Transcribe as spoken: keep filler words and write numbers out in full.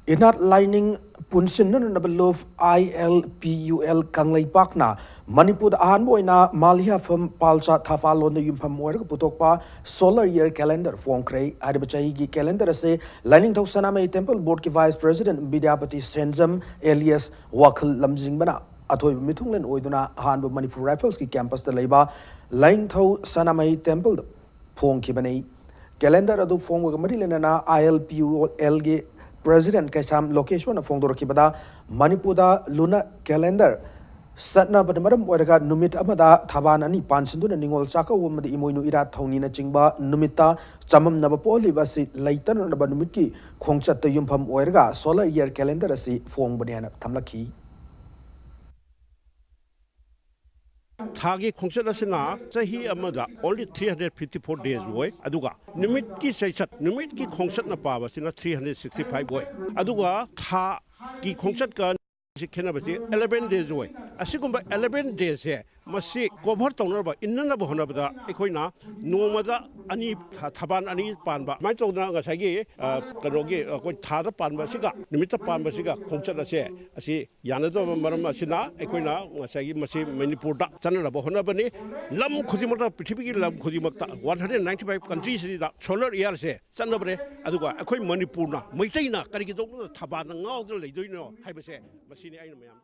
ꯏꯅꯥꯠ ꯂꯥꯏꯅꯤꯡ ꯄꯨꯟꯁꯤꯟꯅꯅꯕ ꯂꯨꯞ, ꯑꯥꯏ L P U L ꯀꯪꯂꯩꯄꯥꯛꯅ ꯃꯅꯤꯄꯨꯔꯗ ꯑꯍꯥꯟꯕ ꯑꯣꯏꯅ ꯃꯥꯂꯤꯌꯥꯐꯝ ꯄꯥꯜꯆꯥ ꯊꯥꯄꯥꯂꯣꯟꯗ ꯌꯨꯝꯐꯝ ꯑꯣꯏꯔꯒ ꯄꯨꯊꯣꯛꯄ solar year calendar ꯐꯣꯡꯈ꯭ꯔꯦ꯫ ꯍꯥꯏꯔꯤꯕ ꯆꯍꯤꯒꯤ calendar ꯑꯁꯤ ꯂꯥꯏꯅꯤꯡꯊꯧ ꯁꯅꯥꯃꯍꯤ Temple Board ꯀꯤ Vice President ꯕꯤꯗ꯭ꯌꯥꯄꯇꯤ ꯁꯦꯟꯖꯝ alias ꯋꯥꯈꯜ ꯂꯝꯖꯤꯡꯕꯅ ꯑꯊꯣꯏꯕ ꯃꯤꯊꯨꯡꯂꯦꯟ ꯑꯣꯏꯗꯨꯅ ꯑꯍꯥꯟꯕ ꯃꯅꯤꯄꯨꯔ ꯔꯥꯏꯐꯜꯁꯀꯤ campus ꯇ ꯂꯩꯕ ꯂꯥꯏꯅꯤꯡꯊꯧ ꯁꯅꯥꯃꯍꯤ Temple ꯗ ꯐꯣꯡꯈꯤꯕꯅꯤ꯫ Calendar ꯑꯗꯨ ꯐꯣꯡꯕꯒ ꯃꯔꯤ ꯂꯩꯅꯅ ꯑꯥꯏ ꯑꯦꯜ ꯄꯤ ꯌꯨ ꯑꯦꯜ ꯒꯤ President ꯀꯩꯁꯥꯝ ꯂꯣꯀꯦꯁꯣꯔꯅ ꯐꯣꯡꯗꯣꯔꯛꯈꯤꯕꯗ, ꯃꯅꯤꯄꯨꯔꯗ lunar calendar ꯆꯠꯅꯕꯅ ꯃꯔꯝ ꯑꯣꯏꯔꯒ ꯅꯨꯃꯤꯠ ꯑꯃꯗ ꯊꯕꯥꯟ ꯑꯅꯤ ꯄꯥꯟꯁꯤꯟꯗꯨꯅ ꯅꯤꯉꯣꯜ ꯆꯥꯛꯀꯧꯕ ꯑꯃꯗꯤ ꯏꯃꯣꯏꯅꯨ ꯏꯔꯥꯠ ꯊꯧꯅꯤꯅꯆꯤꯡꯕ ꯅꯨꯃꯤꯠꯇ ꯆꯃꯝꯅꯕ ꯄꯣꯛꯍꯜꯂꯤꯕ ꯑꯁꯤ ꯂꯩꯇꯅꯅꯕ ꯅꯨꯃꯤꯠꯀꯤ ꯈꯣꯡꯆꯠꯇ ꯌꯨꯝꯐꯝ ꯑꯣꯏꯔꯒ solar year calendar ꯑꯁꯤ ꯐꯣꯡꯕꯅꯤ ꯍꯥꯏꯅ ꯊꯝꯂꯛꯈꯤ꯫ ꯊꯥꯒꯤ ꯈꯣꯡꯆꯠ ꯑꯁꯤꯅ ꯆꯍꯤ ꯑꯃꯗ only three hundred fifty four days ꯑꯣꯏ꯫ ꯑꯗꯨꯒ ꯅꯨꯃꯤꯠꯀꯤ ꯆꯩꯆꯠ, ꯅꯨꯃꯤꯠꯀꯤ ꯈꯣꯡꯆꯠꯅ ꯄꯥꯕꯁꯤꯅ three hundred sixty five ꯑꯣꯏ꯫ ꯑꯗꯨꯒ ꯊꯥꯒꯤ ꯈꯣꯡꯆꯠꯀ ꯁꯤ ꯈꯦꯠꯅꯕꯁꯤ eleven days ꯑꯣꯏ꯫ ꯑꯁꯤꯒꯨꯝꯕ eleven days ꯁꯦ ꯃꯁꯤ cover ꯇꯧꯅꯕ, ꯏꯟꯅꯅꯕ ꯍꯣꯠꯅꯕꯗ ꯑꯩꯈꯣꯏꯅ ꯅꯣꯡꯃꯗ ꯑꯅꯤ, ꯊ-, ꯊꯕꯥꯟ ꯑꯅꯤ ꯄꯥꯟꯕ, ꯑꯗꯨꯃꯥꯏꯅ ꯇꯧꯗꯅ ꯉꯁꯥꯏꯒꯤ, ꯑ, ꯀꯩꯅꯣꯒꯤ, ꯑꯩꯈꯣꯏ ꯊꯥꯗ ꯄꯥꯟꯕꯁꯤꯒ ꯅꯨꯃꯤꯠꯇ ꯄꯥꯟꯕꯁꯤꯒ ꯈꯣꯡꯆꯠ ꯑꯁꯦ ꯑꯁꯤ ꯌꯥꯅꯗꯕ ꯃꯔꯝ ꯑꯁꯤꯅ ꯑꯩꯈꯣꯏꯅ ꯉꯁꯥꯏꯒꯤ ꯃꯁꯤ ꯃꯅꯤꯄꯨꯔꯗ ꯆꯠꯅꯅꯕ ꯍꯣꯠꯅꯕꯅꯤ꯫ ꯂꯝ ꯈꯨꯗꯤꯡꯃꯛꯇ, ꯄ꯭ꯔꯤꯊꯤꯕꯤꯒꯤ ꯂꯝ ꯈꯨꯗꯤꯡꯃꯛꯇ, one hundred ninety five country ꯁꯤꯗ solar year ꯁꯦ ꯆꯠꯅꯕꯅꯦ꯫ ꯑꯗꯨꯒ ꯑꯩꯈꯣꯏ ꯃꯅꯤꯄꯨꯔꯅ, ꯃꯩꯇꯩꯅ ꯀꯔꯤꯒꯤꯗꯃꯛꯇ ꯊꯕꯥꯟꯗ ꯉꯥꯎꯗꯨꯅ ꯂꯩꯗꯣꯏꯅꯣ ꯍꯥꯏꯕꯁꯦ, ꯃꯁꯤꯅꯤ ꯑꯩꯅ ꯃꯌꯥꯝ